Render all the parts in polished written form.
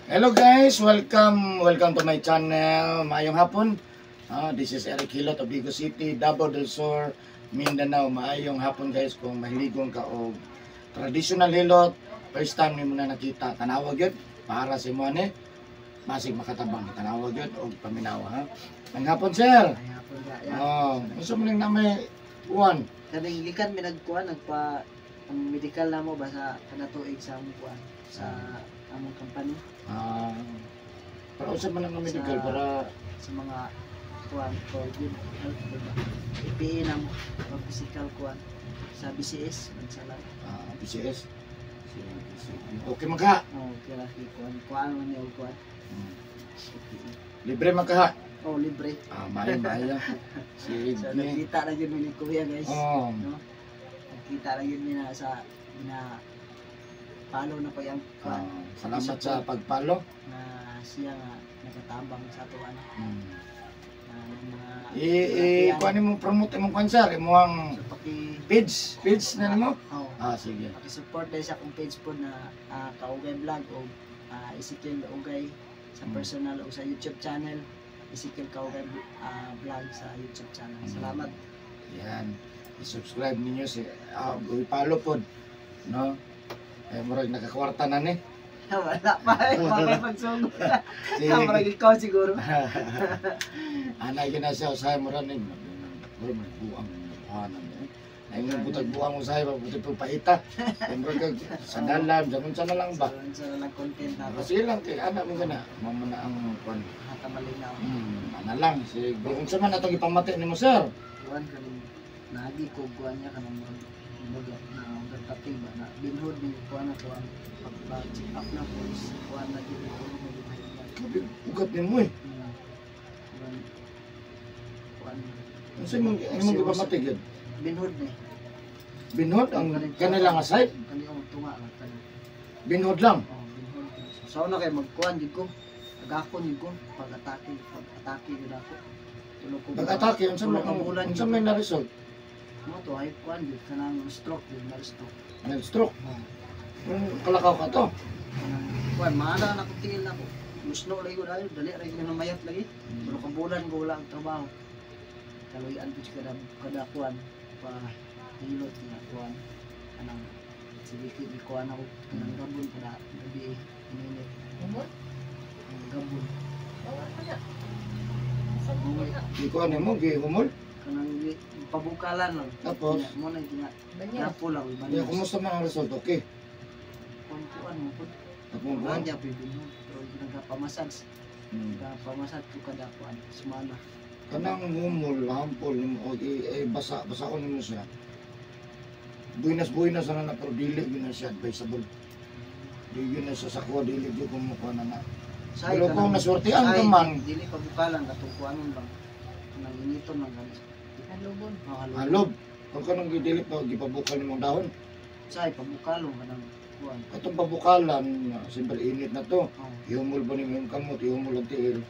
Hello guys, welcome, welcome to my channel. Maayong hapon. This is Eric Hilot of Digos City, Davao del Sur, Mindanao. Maayong hapon, guys, kung mahiligon ka og traditional hilot, first time nimo na nakita, tanawa gyud para sa imo ani. Basig makatabang, tanawa gyud og paminawa, ha. Maayong hapon, sir. Ay, hapon ka. Ya. Oh, unsa man ning na may uwan? Kaning gikan mi nagkuan, nagpa ang medical namo ba sa kada tuig sa among kuan, sa among company. Ah, para unsa man ang medical para sa mga kuan for good health ba. EPE namo pag physical kuan sa BCS Bansalan. Ah, BCS. Sige, sige. Okay man ka. Oh, kira ki kuan kuan man ni og kuan. EPE. Libre man ka, ha. Oh, libre. Ah, maayo, maayo. Sige. So nakita na gyud mi ni kuya, guys. Oh, No? Nakita na gyud mi na sa na follow na ko yung kuan ah, salamat sa pag-follow. Na siya nga nagatabang sa ato ano na mga I i kuan mo, promote imong kuan, sir, imong So paki page, page na nimo. Oh, Ah, sige. paki-support dahil sa akong page po na Kaugay Vlog o Ezekiel Ugay sa personal o sa YouTube channel, Ezekiel Kaugay Vlog sa YouTube channel. Salamat. Yan. I-subscribe ninyo si i-follow pod, no? Eh, murag nakakwarta na ni. Wala pa eh, mga pagsugod. Sige. Murag ikaw siguro. Ana gyud na siya usahay, murag ni murag may buang buhanan eh. Ay mo butag buang usahay ba buti pa paita. Kay murag kag sa dalan, sa unsa na lang ba. So, unsa na lang content na Kasi lang kay ana mo gana, mao man na ang kuan. Hatamalinaw. Ana lang sige. Unsa man atong ipamati nimo, sir? Kuan kaning naagi ko kuan niya kanang murag baga na ang kating ba na binhod ni kuan na kuan pag check up na ko is kuan na gyud ko na gyud. Grabe, ugat nimo eh. Kuan kuan. Unsa imong imong gipamati gyud? Binhod ni. Binhod ang kanila nga side, Kani ang tunga lang kani. Binhod lang. Oh, binhod. So sa una kay magkuan jud ko. Agakon jud ko pag atake jud ako. Tulo ko. Pag-atake, unsa tulo man ka bulan unsa jud. may na-result? Mo to ay kuan jud kanang stroke jud, na stroke. Nag-stroke. Oh. Kung kalakaw ka to. Kanang kuan maana na ko tiil nako. Musno lagi ko dahil dali ra gyud na mayat lagi. Tulo ka bulan ko wala ang trabaho. Kaluyan ko kada kada kuan pa hilot nga kuan kanang sige kay kuan ako kanang gabon kada gabi init. Ang gabon. Di ko ano mo gihumol. Kanang pabukalan lang. Tapos, Mo na gina napo lang di banyo. kumusta man ang result? Okay. Kuan kuan mo pud. Tapos Wala kuan. niya pa binhod pero nagapamassage. Nagapamassage ko kada kuan semana. Kanang humol, hampol nimo og eh, basa basa ko nimo siya. Buinas buinas na na pero dili gyud na siya advisable. Di gyud na siya sa kuha, dili gyud kung mukuha na na. Say, Pero kung naswertihan ka say, man, dili pabukalan katong kuanon lang. Kanang initon lang gani. Halubon. Oh, halob. Halob. Kung kanang gidili pa gipabukal nimong dahon, Say pabukalong kanang kuan. Katong pabukalan, siyempre init na to. Oh. Ihumol ba nimo yung kamot, ihumol ang tiil.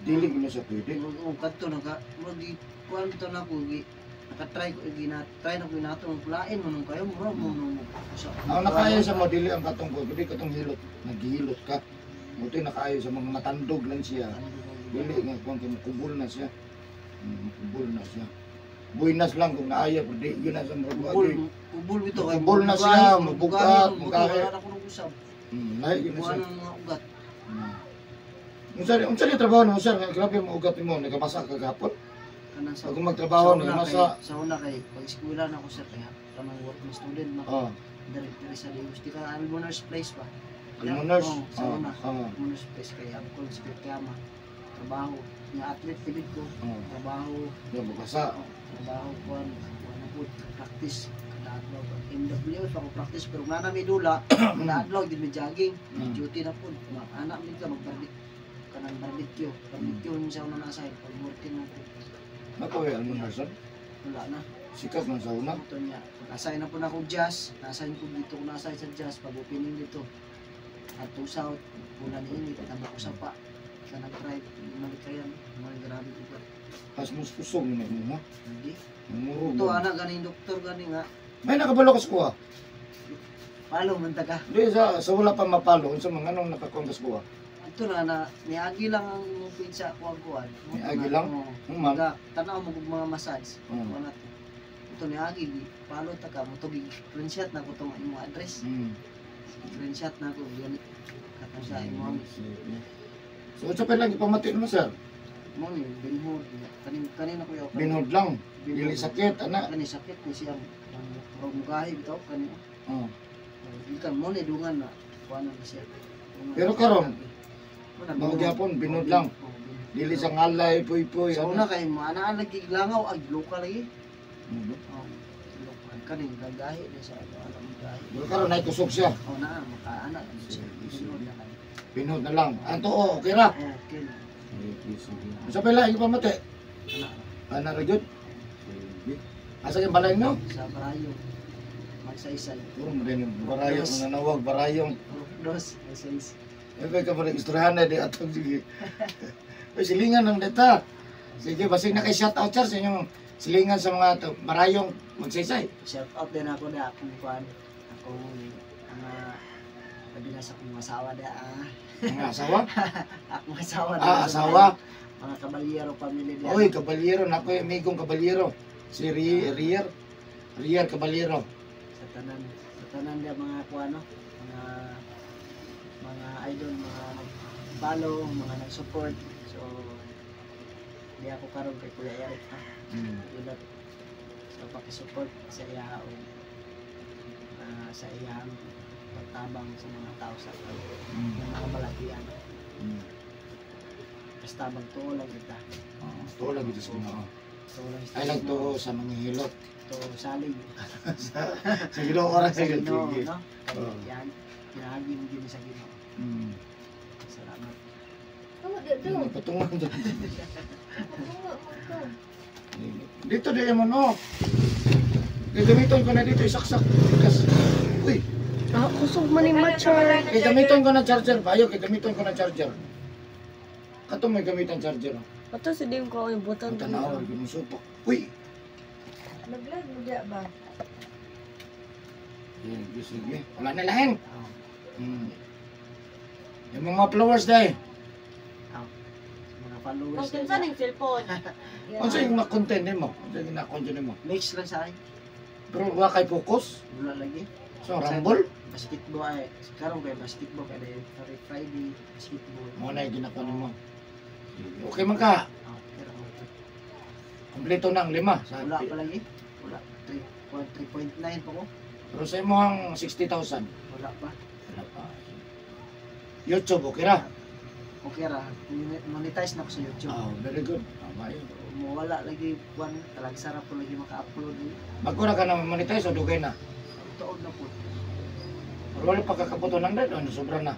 Dili gyud na siya pwede. Og kadto naka murag gi kuan to na ko gi naka-try ko gina try na ko ginato ang lain mo nung kayo mura mo nung sa Ang nakaayo sa mo dili ang katong ko, dili katong hilot, naghihilot ka. Buti nakaayo sa mga matandog lang siya. Dili nga kung kay mukubol na siya. Mukubol na siya. Buinas lang kung naaya pero di yun na sa murag Kubol, agi. kubol bitaw kay Kubol na siya, mabugat, mugahi. mugahi. Wala na ko nag-usab. Lahi yun na Kuha siya. ng mga ugat. Unsa di trabaho nimo, sir? Nga grabe mo ugat nimo, nagabasa ka gahapon. Kanang sa Pag magtrabaho sa una ni masa, kay, sa una kay pag eskwela na ako, sir, kay kanang work na student na oh, diri diri sa Digos di ka Almoners Place pa. Almoners. Oh, sa Oh, una. oh, Almoners Place kay angkol sa Kiyama. Trabaho nga athlete tibid ko. Oh. Trabaho, Yung mabasa. Trabaho kuan kuan na po practice kada adlaw. MW pa ko practice pero nga na may dula kada adlaw gid may jogging, may duty na po. Anak mi ka mag kanang barbecue. Barbecue yung sa una nasa pag working na po. Nakawi Almoners, sir? Wala na. Sikat man sa una. Ito niya. Pag-assign na po na ako jazz, na-assign ko dito ko na-assign sa jazz pag opening dito. At to south, ulan init, tama ko sa pa. Ka nag-drive, malikayan, mga grabe ko ba. Pas mo kusog ni mo, ha? Hindi. Muro. Ito anak ganing doktor gani nga. May nakabalo ka sa kuha. Palo man ta ka. Di sa wala pa mapalo unsa man anong nakakuha sa kuha. Ito na na niagi lang ang imong page sa ako ang kuan. Niagi lang? Oo. Human. Ga, tanaw mo kog mga massage. Kuan na to. Ito niagi gi follow ta ka mo to gi screenshot na ko tong imong address. Screenshot na ko gani katong sa imong. Sige. So unsa pa lang ipamati mo, sir? Mo ni Binhod kanin kanina ko yaw. Binhod lang. Dili sakit ana. Kani sakit ni siya. Murag mugahi bitaw kani. Oh. Gikan mo ni dungan na kuan na siya. Dungan. Pero karon, Mo na, mao Binhod. gyapon binhod lang. Oo, Binhod. Dili sa ngalay, puy-puy Sa una ana. kay maanaan lagi langaw ag loka lagi. Oh, loka kaning gagahi ni sa ano alam gahi. Pero karon ay kusog siya. Oh na makaana na siya. Sige, sige. Binhod na kay. Binhod na lang. Ang tuo, okay ra. Oh, okay na. Sige, sige. Unsa pa lang ipamati? Ana. Ana ra gyud. Sige. Asa kay balay no? Sa Barayo. Magsaysay. Puro mo din yung barayong nanawag, barayong. Dos, magsaysay. Eh, kay ka pa istoryahan na di atong sige. Uy, silingan ng data. Sige, basig na kay shout out sir sa inyong silingan sa mga barayong magsaysay. Shout out din ako na akong kuan. Akong mga labi na sa akong asawa da ah. Mga asawa? Akong asawa da. Ah, asawa. Mga kabalyero family da. Uy, kabalyero. Nako, amigong kabalyero. Si Rier. Rier Kabalyero. Sa tanan da mga kuan no. Mga idol, mga nag-follow, mga nag-support. So di ako karon kay Kuya Eric ha. Ilot sa paki-support sa iya o sa iyang pagtabang sa mga tao sa mga balatian. Basta magtuo lang kita. Oh, tuo lang ito sa Ginoo. Tuo lang sa Ay lang Ginoo. tuo sa mga hilot. Tuo salig. Sa Ginoo oras Sa Ginoo, sige. no? Kaya Oo. yan, pinaagi mo din sa Ginoo. Salamat. Oh, dito. Patungan to. Patungo mo to. Dito di mo no. Gagamiton ko na dito isaksak. Tikas. Uy, Ah, kusog man ni ma-charge. gagamiton ko na charger ba? Ayo, gagamiton ko na charger. Kato may gamitan charger. Ato sa dim ko ang butan. Ang tanaw, rin supak. Uy! Nag-live mo diya ba? Sige, sige. Wala na lahin. Oh, Yung mga flowers dahil. sa mga followers. Ang kinsa ning cellphone. Yeah. Ano yung na-content nimo? Ano yung na-content nimo? Mix lang sa akin. Pero wa kay focus. Wala lagi. So, rumble. Basketball ay. Karon kay basketball kay dahil every Friday basketball. Mo na yung ginakuha nimo. Sige. Okay man ka. Oh, pero okay. Kompleto na ang lima. Sa, Wala pa lagi. Wala. 3.9 pa ko. Pero sa imo ang 60,000. Wala pa. Wala pa. YouTube, okay ra? Okay ra. Monetize na ako sa YouTube. Oh, very good. Tama yun. Wala lagi kuan talagsara po lagi maka-upload eh. Bago na ka na monetize o dugay na? Tuod na po. Pero wala pa kakaputo ng red, ano, sobra na.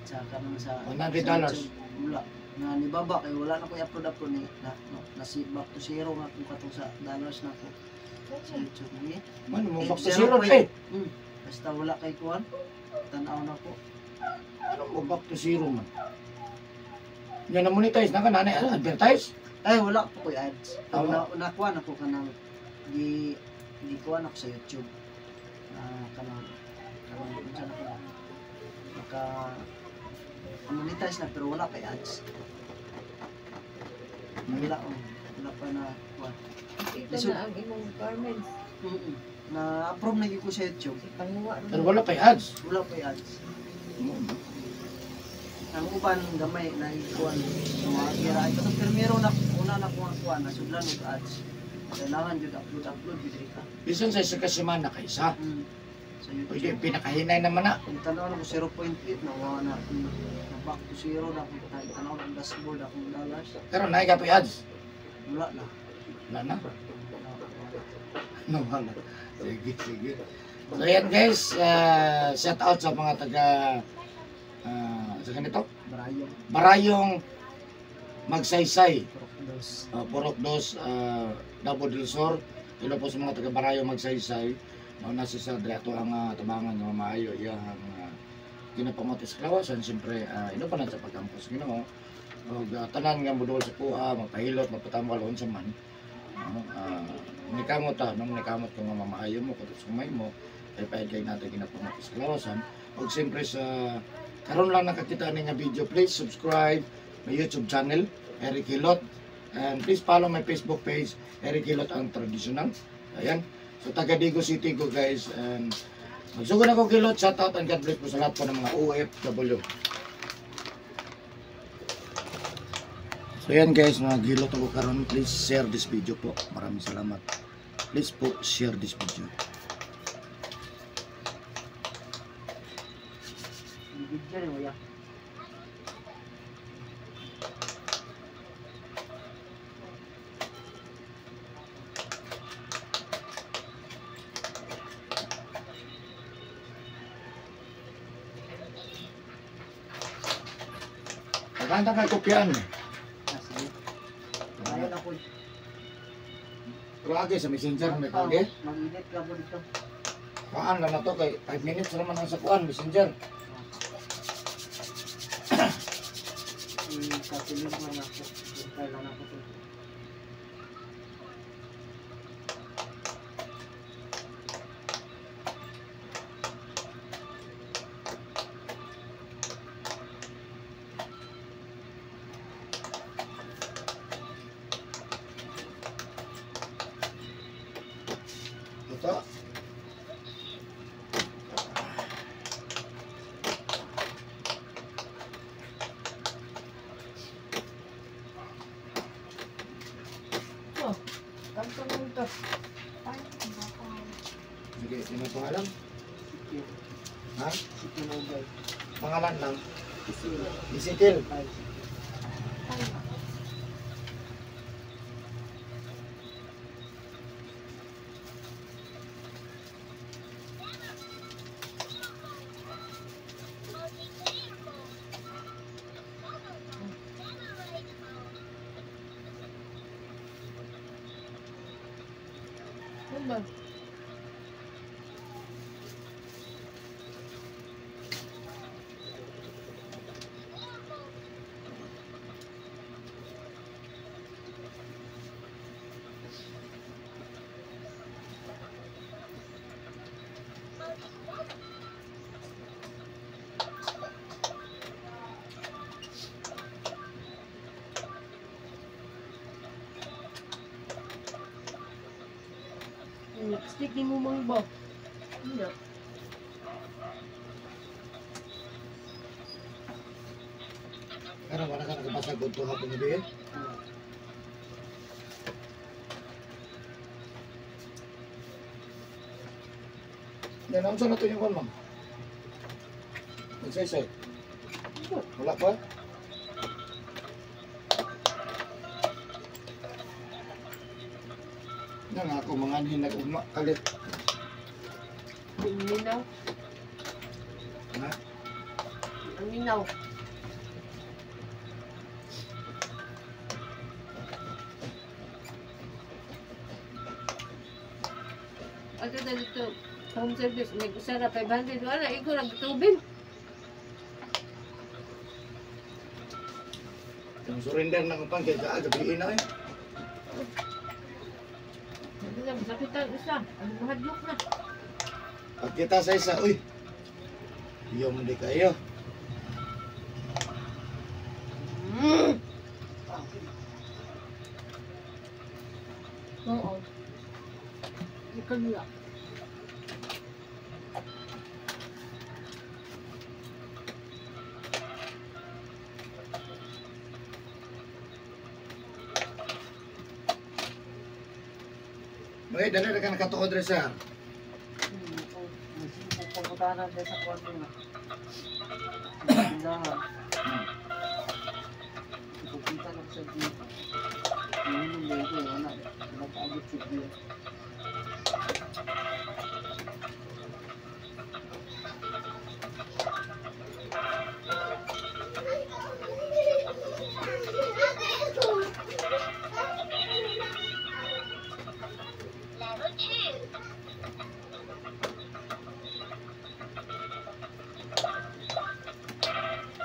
Sa kanang sa $100. sa YouTube, wala na nibaba kay wala na ko i-upload upload ni na, no, na si back to zero nga kung katong sa dollars na ko sa YouTube ni. Man, mo Eh, back to zero zero, point. eh. Basta wala kay kuan tan-aw na ko. Ano mo back to zero man? Yan na monetize na ka, nanay, ano, advertise? Ay wala pa ko ads. Tama. Na nakuan ako kanang di di kuan ako sa YouTube na kanang kanang unsa na ko naka monetize na pero wala kay ads. Wala oh, wala pa na kuan. Ito Lisod. na ang imong requirements. Na approve na gyud ko sa YouTube. Ipanguha Pero wala pa ads. Wala pa ads. Ang uban gamay na ikuan so gira ay katong primero na una na kuan kuan na sudlan og ads. Kailangan jud upload upload jud ka. Bisan sa isa ka semana kay isa. Sa YouTube. Pwede, pinakahinay naman na. Kung tanaw na ko 0.8 na wala na na back to zero na kung tanaw ang dashboard akong dollars. Pero naay ka pa ads. Wala na. Wala na. Wala, wala. No, wala. Sige, sige. So yan guys, shout out sa mga taga sa ganito, Barayong Barayong Magsaysay, Purok Dos. Purok Dos, Davao del Sur. Hello po sa mga taga Barayong Magsaysay. Mao na si Sir Dre ato ang tabangan nga maayo iyang ginapamati sa kalawasan. Siyempre, ino pa na sa pagkampo sa Ginoo. Og tanan nga moduol sa kuha, magpahilot, magpatambal unsa man. No, nikamot ta, nung nikamot ka nga mamaayo mo, katong sumay mo, kay paid kay natin ginapamati sa kalawasan. Og siyempre sa Karon lang nakakita ni nga video, please subscribe my YouTube channel, Eric Hilot. And please follow my Facebook page, Eric Hilot ang Traditional. Ayan. So taga Digos City ko guys. And magsugod ako Hilot, shout out and God bless po sa lahat po ng mga OFW. So ayan guys, mga gilot ako karon, please share this video po. Maraming salamat. Please po share this video. Video ni wala. Pagkanta kay kopyan. Ah, sige. Ayun ako. Pero age sa messenger may kage. Mag-edit ka po dito. Paan lang na to kay 5 minutes naman ang sa kuan messenger. I-calculate mo na ako. Verify lang ako to. Ito. Oh, kantong mo to. Ay, baka. Sige, sino pangalan? Sikil. Ha? Sikil Ogay. Pangalan lang. Sikil. Ezekiel. Ay, sikil. Ay, ano ba? Yung lipstick ni mo mang ba? Ano? Pero wala ka nakabasa kung ito hapon gabi eh. Yan, ano na ito yung kwan, ma'am? Magsaysay. Wala pa? Yan ako, mga anhin nag-ugma. Kalit. Ang ninaw. Ha? Ang ninaw. Ato na dito, home service, may usara 500, wala, ikaw lang tubig. Yung surrender ng upang kay ka, gabi na eh. Sabi na, masakit ang isa. Ang mahadlok na. Pagkita sa isa, uy. Iyo mo di kayo. Oo. Ikaw niya. Mga dali na ka nakatuod rin sir. Pagputanan tayo sa kwarto na. Tindahan. Ipagpita lang sa G. Ngayon yung lego, wala. Wala paabot sa G.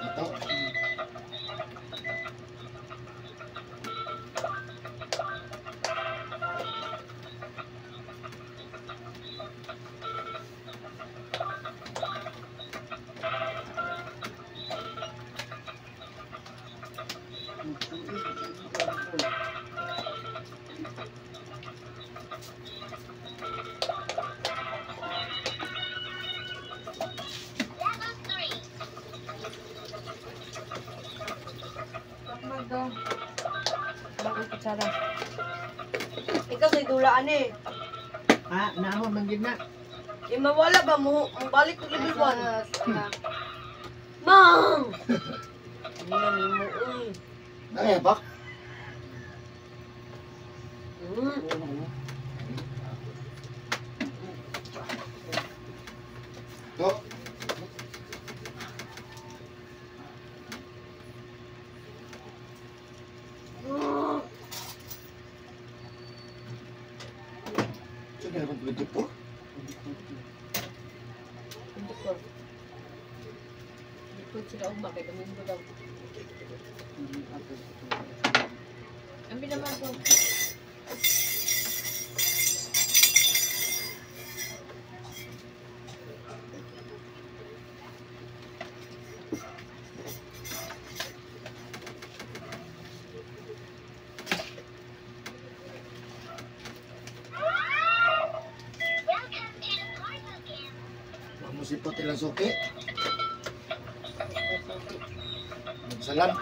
Ito. Ito. Bagong kutsara. Ikaw sa dulaan eh. Ah, naho man gid na. Eh, mawala ba mo? Ang balik ko level 1. Sa Mang! Hindi na nimo, uy. Nangayabak? To. Sige na 24? 24. Likod sila ugma kay Domingo daw. Ang naman ko. Musipot ilang suki. Salam.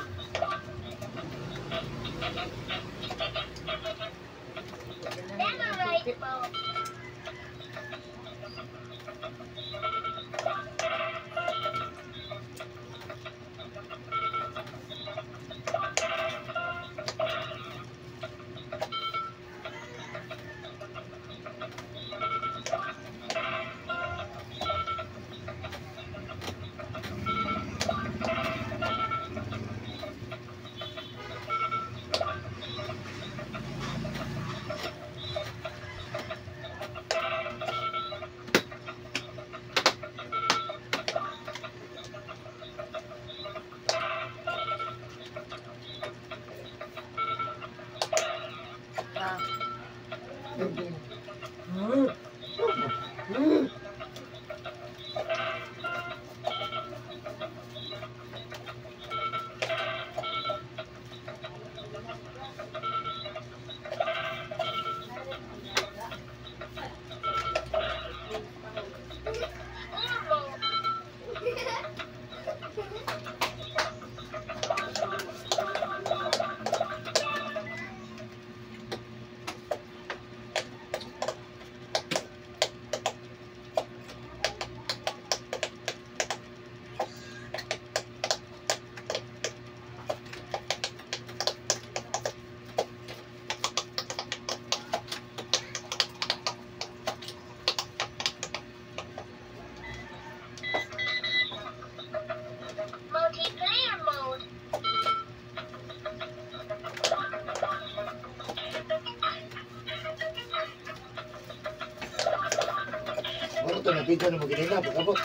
Ito na video na mo ginila, pagkabot.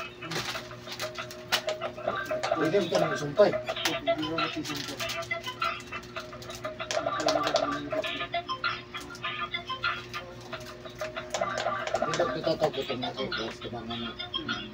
Pwede mo ito nang isumpay. Hindi ko tatawag ito na ito. Gusto ba nga na?